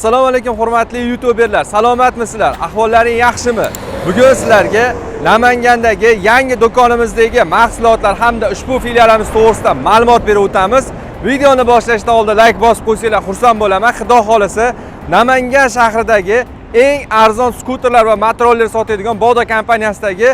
Assalomu alaykum, hurmatli youtuberlar. Salomatmisizlar? Ahvollaring yaxshimi? Bugun sizlarga Namangandagi yangi do'konimizdagi mahsulotlar hamda ushbu filialimiz to'g'risida ma'lumot berib o'tamiz. Videoni boshlashdan oldin layk bosib qo'ysanglar, xursand bo'laman. Xudo xolisa, Namangan shahridagi eng arzon skuterlar va motoroller sotadigan Bodo kompaniyasidagi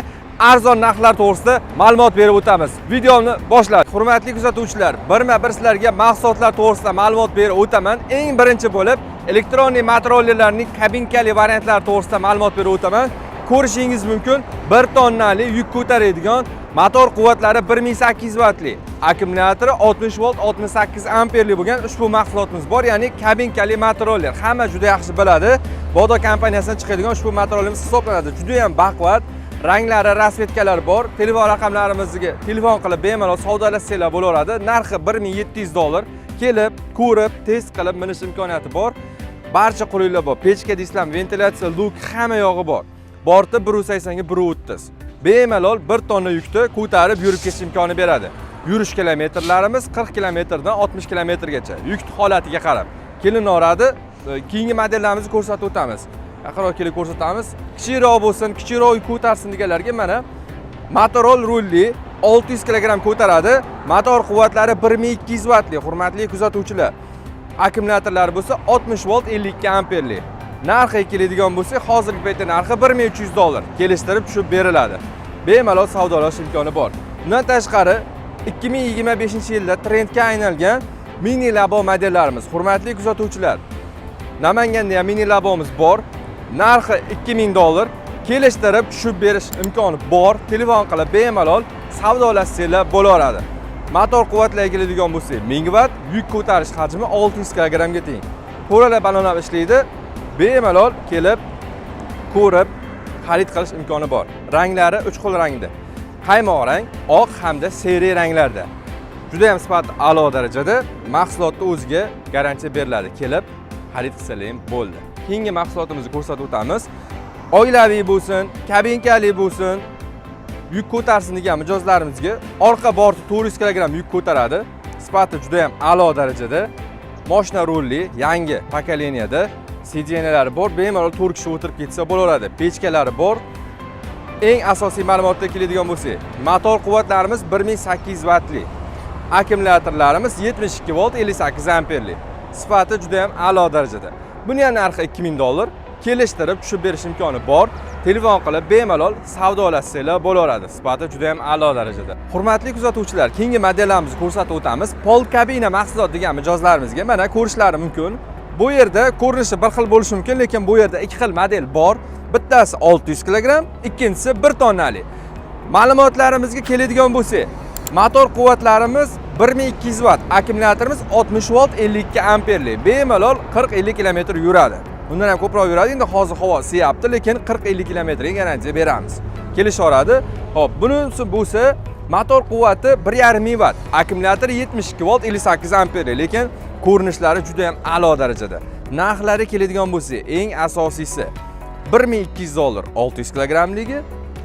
arzon narxlar to'g'risida ma'lumot berib o'tamiz. Videoni boshladik. Hurmatli kuzatuvchilar, birma-bir sizlarga mahsulotlar to'g'risida ma'lumot berib o'taman. Eng birinchi bo'lib электронный motorollerlarning kabinkali variantlari to'g'risida ma'lumot berib o'taman. Ko'rishingiz mumkin, 1 tonnali yuk ko'taradigan, motor quvvatlari 1800 vattli, akkumulyatori 60 volt 68 amperli bo'lgan ushbu mahsulotimiz bor, ya'ni kabinkali motoroller. Hamma juda yaxshi biladi. Bodo kompaniyasidan chiqadigan ushbu motorollerimiz hisoblanadi. Juda ham baquvvat, ranglari, расцветка lari bor. Telefon raqamlarimizga telefon qilib bemalol savdolashsanglar bo'laveradi. Narxi 1700 dollar. Kelib, ko'rib, test qilib minish imkoniyati bor. Barcha qulayliklar bor. Pechka deysizlarmi, ventilyatsiya, lyuk, hamma yog'i bor. Borti 180 ga 130. Bemalol 1 tonna yukni ko'tarib yurib ketish imkoni beradi. Yurish kilometrlarimiz 40 kilometrdan 60 kilometrgacha. Yuk holatiga qarab kelinaveradi. Keyingi modellarimizni ko'rsatib o'tamiz. Yaqinroq kelib ko'rsatamiz. Kichikroq bo'lsin, kichikroq yuk ko'tarsin deganlarga mana motorol rulli, 600 kilogramm ko'taradi. Motor quvvatlari 1200 vattli, hurmatli kuzatuvchilar. Akkumulyatorlari bo'lsa 60 volt 52 amperli. Narxiga keladigan bo'lsak, hozirgi paytda narxi 1300 dollar. Kelishtirib tushib beriladi. Bemalol savdolash imkoni bor. Bundan tashqari 2025-yilda trendga aylangan mini Labo modellarimiz, hurmatli kuzatuvchilar. Namanganda ham mini Labomiz bor. Narxi 2000 dollar. Kelishtirib tushib berish imkoni bor. Telefon qilib bemalol savdolashsanglar bo'laveradi. Motor quvvatlariga keladigan bo'lsak, 1000 vatt, yuk ko'tarish hajmi 600 kilogrammga teng. To'rala balonlab ishlaydi. Bemalol kelib, ko'rib xarid qilish imkoni bor. Ranglari 3 xil rangda. Qaymoq rang, oq hamda серый ranglarda. Juda ham sifati a'lo darajada, mahsulotni o'ziga garantiya beriladi. Kelib xarid qilsalar ham bo'ldi. Keyingi mahsulotimizni ko'rsatib o'tamiz. Oilaviy bo'lsin, kabinkali bo'lsin, yuk ko'tarsin degan mijozlarimizga orqa borti 400 kilogramm yuk ko'taradi. Sifati juda ham a'lo darajada. Moshina rulli, yangi поколения da сиденья lari bor, bemalol 4 kishi o'tirib ketsa bo'laveradi. Pechkalari bor. Eng asosiy ma'lumotga keladigan bo'lsak, motor quvvatlarimiz 1800 vattli. Akkumulyatorlarimiz 72 volt 58 amperli. Sifati juda ham a'lo darajada. Buni ham narxi 2000 dollar. Kelishtirib tushib berish imkoni bor. Telefon qilib bemalol savdolashsanglar bo'laveradi. Sifati juda ham a'lo darajada. Hurmatli kuzatuvchilar, keyingi modellarimizni ko'rsatib o'tamiz. Пол кабина mahsulot degan mijozlarimizga mana ko'rishlari mumkin. Bu yerda ko'rinishi bir xil bo'lishi mumkin, lekin bu yerda ikki xil model bor. Bittasi 600 kilogramm, ikkinchisi 1 tonnali. Ma'lumotlarimizga keladigan bo'lsak, motor quvvatlarimiz 1200 vatt, akkumulyatorimiz 60 volt 52 amperli. Bemalol 40-50 kilometr yuradi. Bundan ham ko'proq yuradi. Endi hozir havo isiyapti, lekin 40-50 kilometrga garantiya beramiz. Kelishaveradi. Xo'p, bunisi bo'lsa motor quvvati 1,5 ming vatt, akkumulyatori 72 volt 58 amperli, lekin ko'rinishlari juda ham a'lo darajada. Narxlari keladigan bo'lsak, eng asosiysi 1200 dollar 600 kilogrammligi,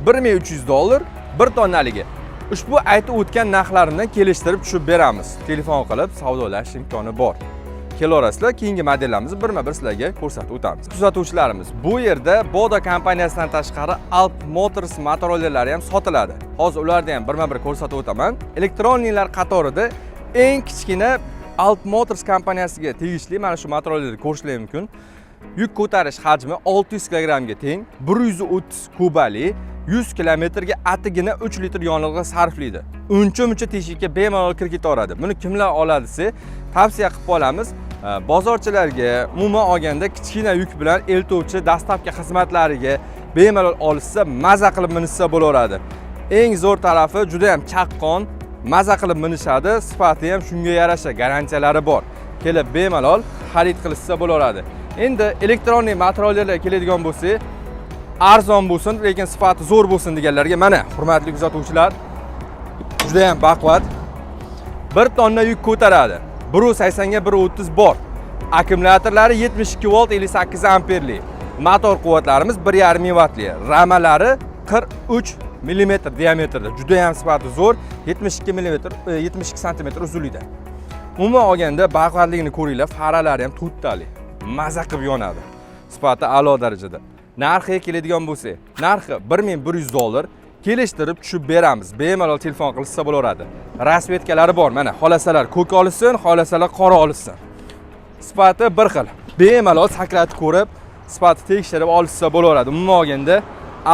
1300 dollar 1 tonnaligi. Ushbu aytib o'tgan narxlarini kelishtirib tushib beramiz. Telefon qilib savdolash imkoni bor. Kelaverasizlar, keyingi modellarimizni birma-bir sizlarga ko'rsatib o'tamiz. Kuzatuvchilarimiz, bu yerda Bodo kompaniyasidan tashqari Alp Motors motorollerlari ham sotiladi. Hozir ularni ham birma-bir ko'rsatib o'taman. Электронный lar qatorida eng kichkina Alp Motors kompaniyasiga tegishli mana shu motorollerni ko'rishlar mumkin. Yuk ko'tarish hajmi 600 kilogrammga teng, 130 kubali, 100 kilometrga atigina 3 litr yonilg'i sarflaydi. Uncha muncha teshikka bemalol kirib ketaveradi. Buni kimlar oladi desa, tavsiya qilib qolamiz. Bozorchilarga, umuman olganda kichkina yuk bilan eltuvchi доставка xizmatlariga bemalol olishsa, maza qilib minishsa bo'laveradi. Eng zo'r tarafi, juda ham chaqqon, maza qilib minishadi, sifati ham shunga yarasha, garantiyalari bor. Kelib bemalol xarid qilishsa bo'laveradi. Endi электронный motorollerlarga keladigan bo'lsak, arzon bo'lsin, lekin sifati zo'r bo'lsin deganlarga mana, hurmatli kuzatuvchilar, juda ham baquvvat. 1 tonna yuk ko'taradi. 180 ga 130 bor. Akkumulyatorlari 72 volt 58 amperli. Motor quvvatlarimiz 1,5 ming vattli. Ramalari 43 mm diametrda. Juda ham sifati zo'r, 72 mm, 72 santimetr uzunlikda. Umuman olganda baquvvatligini ko'ringlar, faralari ham to'rttalik. Maza qilib yonadi. Sifati a'lo darajada. Narxiga keladigan bo'lsak, narxi 1100 dollar, kelishtirib tushib beramiz. Bemalol telefon qilsa bo'laveradi. Расцветка lari bor. Mana, xolasalar ko'k olsin, xolasalar qora olsin. Sifati bir xil. Bemalol sakratib ko'rib, sifati tekshirib olishsa bo'laveradi. Umuman olganda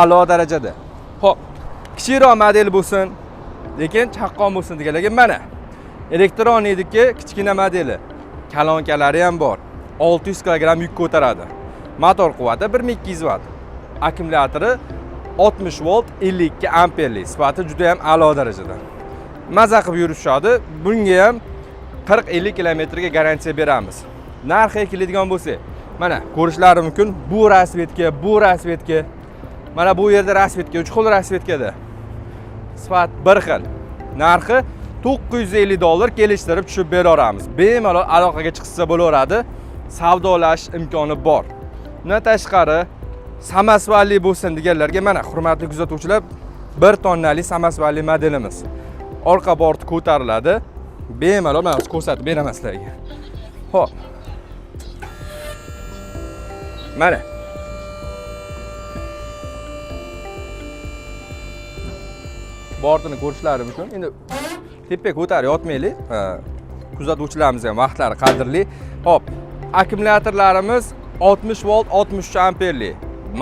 a'lo darajada. Xo'p, kichikroq model bo'lsin, lekin chaqqon bo'lsin deganlarga mana электронный niki kichkina modeli. Kolonkalari ham bor. 600 kg yuk ko'taradi. Motor quvvati 1200 vatt. Akkumulyatori 60 volt 52 amperlik. Sifati juda ham a'lo darajada. Maza qilib yurishadi. Bunga ham 40-50 kilometrga garantiya beramiz. Narxiga keladigan bo'lsak, mana ko'rishlari mumkin. Bu расцветка, bu расцветка. Mana bu yerda расцветка, 3 xil расцветка da. Sifat bir xil. Narxi 950 dollar, kelishtirib tushib beraveramiz. Bemalol aloqaga chiqsa bo'laveradi. Savdolash imkoni bor. Undan tashqari samosvalli bo'lsin deganlarga mana, hurmatli kuzatuvchilar, 1 tonnali samosvalli modelimiz. Orqa borti ko'tariladi. Bemalol mana ko'rsatib beraman sizlarga. Xo'p. Mana. Bortini ko'rishlari mumkin. Endi tepaga ko'tarib yotmaylik. Kuzatuvchilarimiz ham vaqtlari qadrli. Xo'p, akkumulyatorlarimiz 60 volt 63 amperli.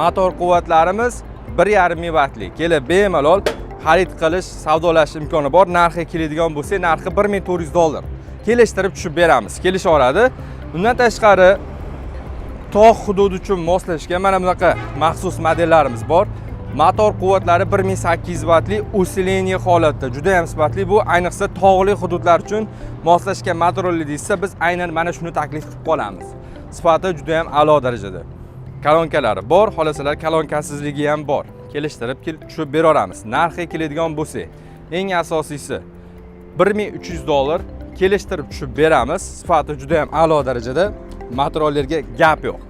Motor quvvatlarimiz 1,5 ming vattli. Kelib bemalol xarid qilish, savdolash imkoni bor. Narxi keladigan bo'lsa, narxi 1400 dollar. Kelishtirib tushib beramiz. Kelishaveradi. Undan tashqari tog' hududi uchun moslashgan mana bunaqa maxsus modellarimiz bor. Motor quvvatlari 1800 vattli, усиление holatda, juda ham sifatli. Bu ayniqsa tog'li hududlar uchun moslashgan motorli deysa, biz aynan mana shuni taklif qilib qolamiz. Sifati juda ham a'lo darajada. Kolonkalari bor, xolasalar kolonkasizligi ham bor. Kelishtirib kelib tushib beraveramiz. Narxiga keladigan bo'lsak, eng asosiysi 1300 dollar, kelishtirib tushib beramiz. Sifati juda ham a'lo darajada. Motorlarga gap yo'q.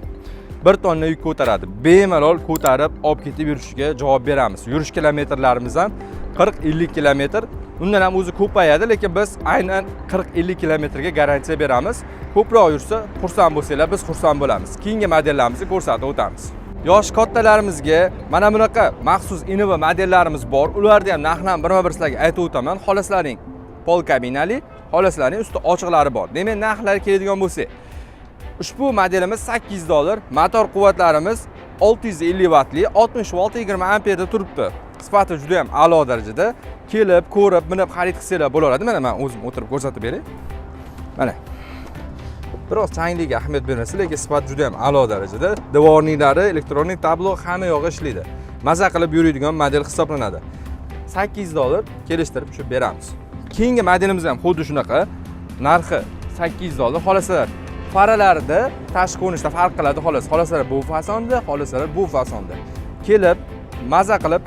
1 tonna yuk ko'taradi. Bemalol ko'tarib olib ketib yurishiga javob beramiz. Yurish kilometrlarimiz ham 40-50 kilometr. Undan ham o'zi ko'payadi, lekin biz aynan 40-50 kilometrga garantiya beramiz. Ko'proq yursa, xursand bo'lsanglar, biz xursand bo'lamiz. Keyingi modellarimizni ko'rsatib o'tamiz. Yosh kattalarimizga mana bunaqa maxsus Innova modellarimiz bor. Ularni ham narxini ham birma-bir sizlarga aytib o'taman. Xolaslaring pol kabinali, xolaslaring usti ochiqlari bor. Demak, narxlari keladigan bo'lsak, ushbu modelimiz 800 dollar, motor quvvatlarimiz 650 vattli, 60 volt 20 amperda turibdi. Sifati juda ham a'lo darajada. Kelib, ko'rib, minib xarid qilsanglar bo'laveradi. Mana men o'zim o'tirib ko'rsatib beray. Mana. Biroz changliga ahamiyat bermasa, lekin sifat juda ham a'lo darajada. Дворник lari, электронный tablo hamma yog'i ishlaydi. Maza qilib yuradigan model hisoblanadi. 800 dollar, kelishtirib tushib beramiz. Keyingi modelimiz ham xuddi shunaqa. Narxi 800 dollar. Xolasalar faralarida tashqi ko'rinishda farq qiladi xolos. Xolasalar bu fasonda, xolasalar bu fasonda. Kelib, maza qilib,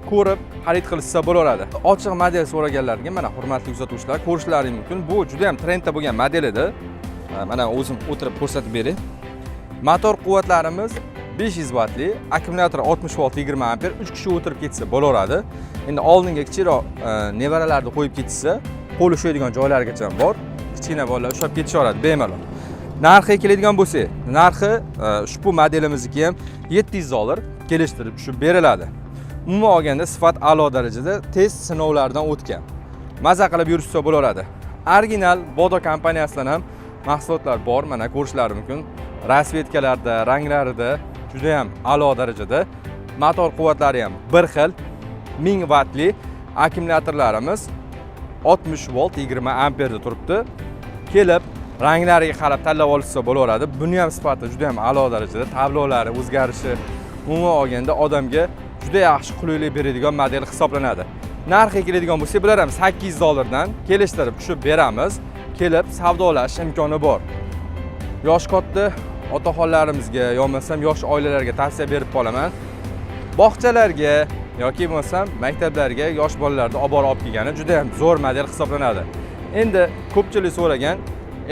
ko'rib xarid qilishsa bo'laveradi. Ochiq model so'raganlarga mana, hurmatli kuzatuvchilar, ko'rishlari mumkin. Bu juda ham trendda bo'lgan model edi. Mana o'zim o'tirib ko'rsatib beray. Motor quvvatlarimiz 500 vattli, akkumulyator 60 volt 20 amper, 3 kishi o'tirib ketsa bo'laveradi. Endi oldinga kichikroq nevaralarni qo'yib ketishsa, qo'l ushlaydigan joylarigacha bor. Kichkina bolalar ushlab ketishaveradi bemalol. Narxiga keladigan bo'lsak, narxi ushbu modelimizniki ham 700 dollar, kelishtirib tushib beriladi. Umuman olganda sifat a'lo darajada, test sinovlardan o'tgan. Maza qilib yurishsa bo'laveradi. Original Bodo kompaniyasidan ham mahsulotlar bor, mana ko'rishlari mumkin. Расцветка larda, ranglarida juda ham a'lo darajada. Motor quvvatlari ham bir xil, 1000 vattli, akkumulyatorlarimiz 60 volt 20 amperda turibdi. Kelib ranglariga qarab tanlab olishsa bo'laveradi. Buni ham sifati juda ham a'lo darajada, tablolari o'zgarishi, umuman olganda odamga juda yaxshi qulaylik beradigan model hisoblanadi. Narxiga keladigan bo'lsak, bular ham 800 dollardan, kelishtirib tushib beramiz. Kelib savdolash imkoni bor. Yosh katta otaxonlarimizga yo bo'lmasam yosh oilalarga tavsiya berib qolaman. Bog'chalarga yoki bo'lmasam maktablarga yosh bolalarni olib borib olib kelgani juda ham zo'r model hisoblanadi. Endi ko'pchilik so'ragan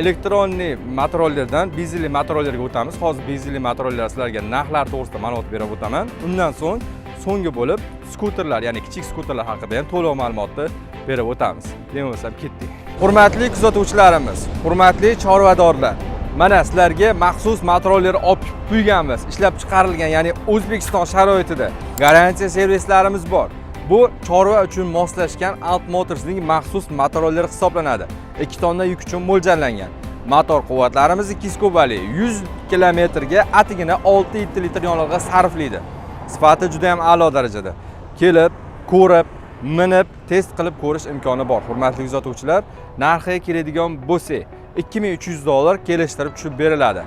электронный motorollerdan dizelli motorollerga o'tamiz. Hozir dizelli motorollerlar sizlarga narxlar to'g'risida ma'lumot berib o'taman. Undan so'ng so'nggi bo'lib skuterlar, ya'ni kichik skuterlar haqida ham to'liq ma'lumotni berib o'tamiz. Demak bo'lsam, ketdik. Hurmatli kuzatuvchilarimiz, hurmatli chorvadorlar, Mana sizlarga maxsus motorlar olib qo'yganmiz. Ishlab chiqarilgan, ya'ni O'zbekiston sharoitida garantiya servislarimiz bor. Bu chorva uchun moslashgan Alt Motorsning maxsus motorlari hisoblanadi. 2 tonna yuk uchun mo'ljallangan. Motor quvvatlarimiz 200 kubali, 100 kilometrga atigina 6-7 litr yonilg'i sarflaydi. Sifati juda ham a'lo darajada. Kelib, ko'rib, minib, test qilib ko'rish imkoni bor. Hurmatli kuzatuvchilar, narxiga keladigan bo'lsak, 2300 dollar kelishtirib tushib beriladi.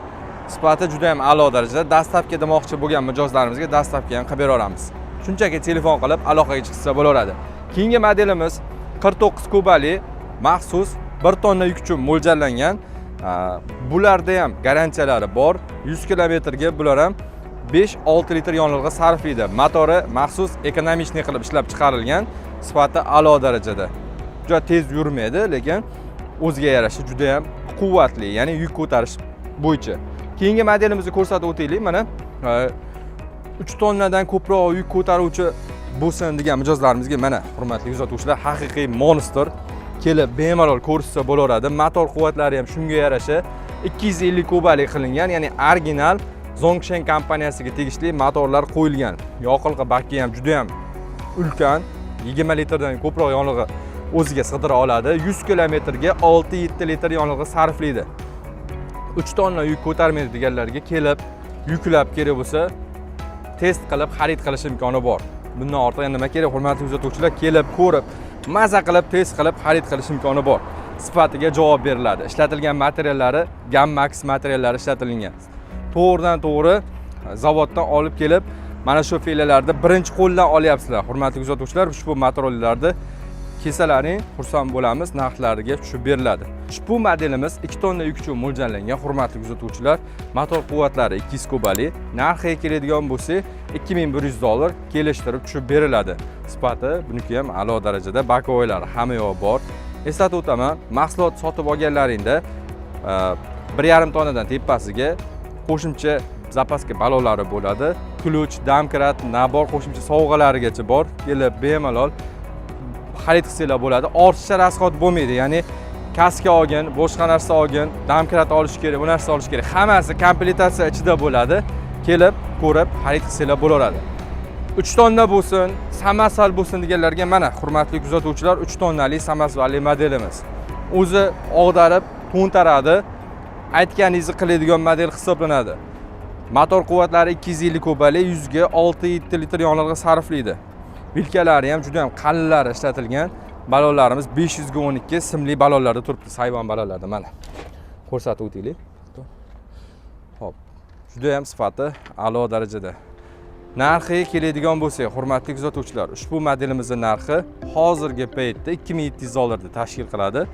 Sifati juda ham a'lo darajada. Доставка demoqchi bo'lgan mijozlarimizga доставка ham qilib bera olamiz. Shunchaki telefon qilib aloqaga chiqsa bo'laveradi. Keyingi modelimiz 49 kubali, maxsus 1 tonna yuk uchun mo'ljallangan. Bularda ham garantiyalari bor. 100 kilometrga bular ham 5-6 litr yonilg'i sarflaydi. Motori maxsus экономичный qilib ishlab chiqarilgan, sifati a'lo darajada. Juda tez yurmaydi, lekin o'ziga yarasha juda ham quvvatli, ya'ni yuk ko'tarish bo'yicha. Keyingi modelimizni ko'rsatib o'taylik. Mana 3 tonnadan ko'proq yuk ko'taruvchi bo'lsin degan mijozlarimizga, mana, hurmatli kuzatuvchilar, haqiqiy monster, kelib bemalol ko'rishsa bo'laveradi. Motor quvvatlari ham shunga yarasha 250 kubalik qilingan, ya'ni original Zongshen kompaniyasiga tegishli motorlar qo'yilgan. Yoqilg'i baki ham juda ham ulkan, 20 litrdan ko'proq yonilg'i o'ziga sig'dira oladi. 100 kilometrga 6-7 litr yonilg'i sarflaydi. 3 tonna yuk ko'tarmaydi deganlarga kelib, yuklab, kerak bo'lsa test qilib xarid qilish imkoni bor. Bundan ortiq yana nima kerak, hurmatli kuzatuvchilar? Kelib, ko'rib, maza qilib, test qilib xarid qilish imkoni bor. Sifatiga javob beriladi. Ishlatilgan materiallari Gammax materiallari ishlatilgan. To'g'ridan to'g'ri zavoddan olib kelib, mana shu filiallarda birinchi qo'ldan olyapsizlar. Hurmatli kuzatuvchilar, ushbu motorlarni kelsalaring xursand bo'lamiz, narxlariga tushib beriladi. Ushbu modelimiz 2 tonna yuk uchun mo'ljallangan, hurmatli kuzatuvchilar. Motor quvvatlari 200 kubali. Narxiga keladigan bo'lsak, 2100 dollar, kelishtirib tushib beriladi. Sifati buniki ham a'lo darajada, боковой lari hamma yoq bor. Eslatib o'taman, mahsulot sotib olganlaringda 1,5 tonnadan tepasiga qo'shimcha запаска ballonlari bo'ladi. Ключ, домкрат, набор qo'shimcha sovg'alarigacha bor. Kelib bemalol xarid qilsanglar bo'ladi. Ortiqcha расход bo'lmaydi, ya'ni kaska olgin, boshqa narsa olgin, домкрат olish kerak, bu narsa olish kerak. Hammasi komplektatsiya ichida bo'ladi. Kelib, ko'rib, xarid qilsanglar bo'laveradi. 3 tonna bo'lsin, samasal bo'lsin deganlarga, mana, hurmatli kuzatuvchilar, 3 tonnali samosvalli modelimiz. O'zi og'darib, to'ntaradi. Aytganingizni qiladigan model hisoblanadi. Motor quvvatlari 250 kubali, 100 ga 6-7 litr yonilg'i sarflaydi. Vilkalari ham juda ham qalinlari ishlatilgan. Ballonlarimiz 500 ga 12 simli ballonlarda turibdi, sayvon ballonlarda, mana. Ko'rsatib o'taylik. Xo'p, juda ham sifati a'lo darajada. Narxiga keladigan bo'lsak, hurmatli kuzatuvchilar, ushbu modelimizning narxi hozirgi paytda 2700 dollarni tashkil qiladi.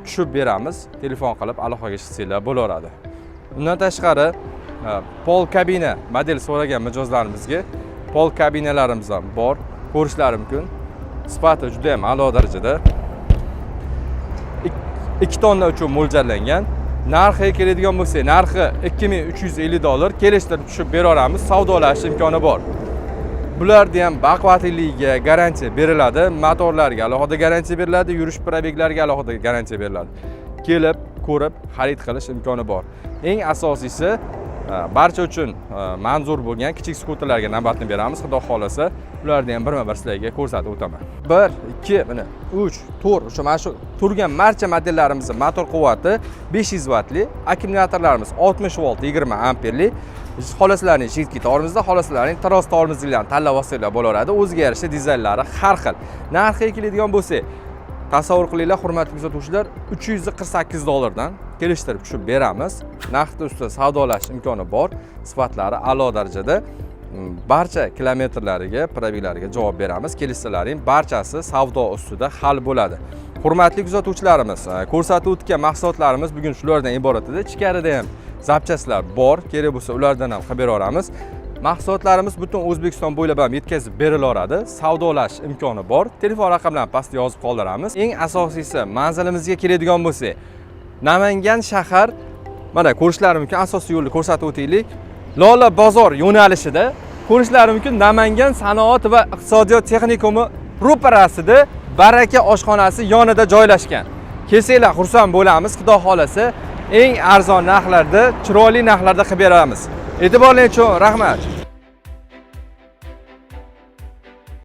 Tushib beramiz, telefon qilib aloqaga chiqsanglar bo'laveradi. Undan tashqari, pol kabina model so'ragan mijozlarimizga pol kabinalarimiz ham bor, ko'rishlari mumkin. Sifati juda ham a'lo darajada. 2 tonna uchun mo'ljallangan. Narxiga keladigan bo'lsak, narxi 2350 dollar, kelishtirib tushib beraveramiz, savdolashish imkoni bor. Bularni ham baquvvatliligiga garantiya beriladi, motorlarga alohida garantiya beriladi, yurish пробег lariga alohida garantiya beriladi. Kelib, ko'rib, xarid qilish imkoni bor. Eng asosiysi, barcha uchun manzur bo'lgan kichik skuterlarga navbatni beramiz, xudo xohlasa. Ularni ham birma-bir sizlarga ko'rsatib o'taman. 1, 2, mana 3, 4, o'sha mana shu turgan barcha modellarimizni motor quvvati 500 vattli, akkumulyatorlarimiz 60 volt 20 amperli. Xohlasalaring жидкий tormozda, xohlasalaring tros tormozliklarni tanlab olsanglar bo'laveradi. O'ziga yarasha dizaynlari har xil. Narxiga keladigan bo'lsak, tasavvur qilinglar, hurmatli kuzatuvchilar, 348 dollardan kelishtirib tushib beramiz. Narxni ustida savdolashish imkoni bor. Sifatlari a'lo darajada. Barcha kilometrlariga, пробег lariga javob beramiz. Kelishsalaring barchasi savdo ustida hal bo'ladi. Hurmatli kuzatuvchilarimiz, ko'rsatib o'tgan mahsulotlarimiz bugun shulardan iborat edi. Ichkarida ham запчасть lar bor, kerak bo'lsa ulardan ham qilib bera olamiz. Mahsulotlarimiz butun O'zbekiston bo'ylab ham yetkazib berilaveradi. Savdolash imkoni bor. Telefon raqamlarini pastda yozib qoldiramiz. Eng asosiysi, manzilimizga keladigan bo'lsak, Namangan shahar, mana ko'rishlari mumkin, asosiy yo'lni ko'rsatib o'taylik. Lola bozor yo'nalishida ko'rishlari mumkin, Namangan sanoat va iqtisodiyot texnikumi ro'parasida, Baraka oshxonasi yonida joylashgan. Kelsanglar xursand bo'lamiz, xudo xohlasa. Eng arzon narxlarda, chiroyli narxlarda qilib beramiz. E'tiborlaring uchun rahmat.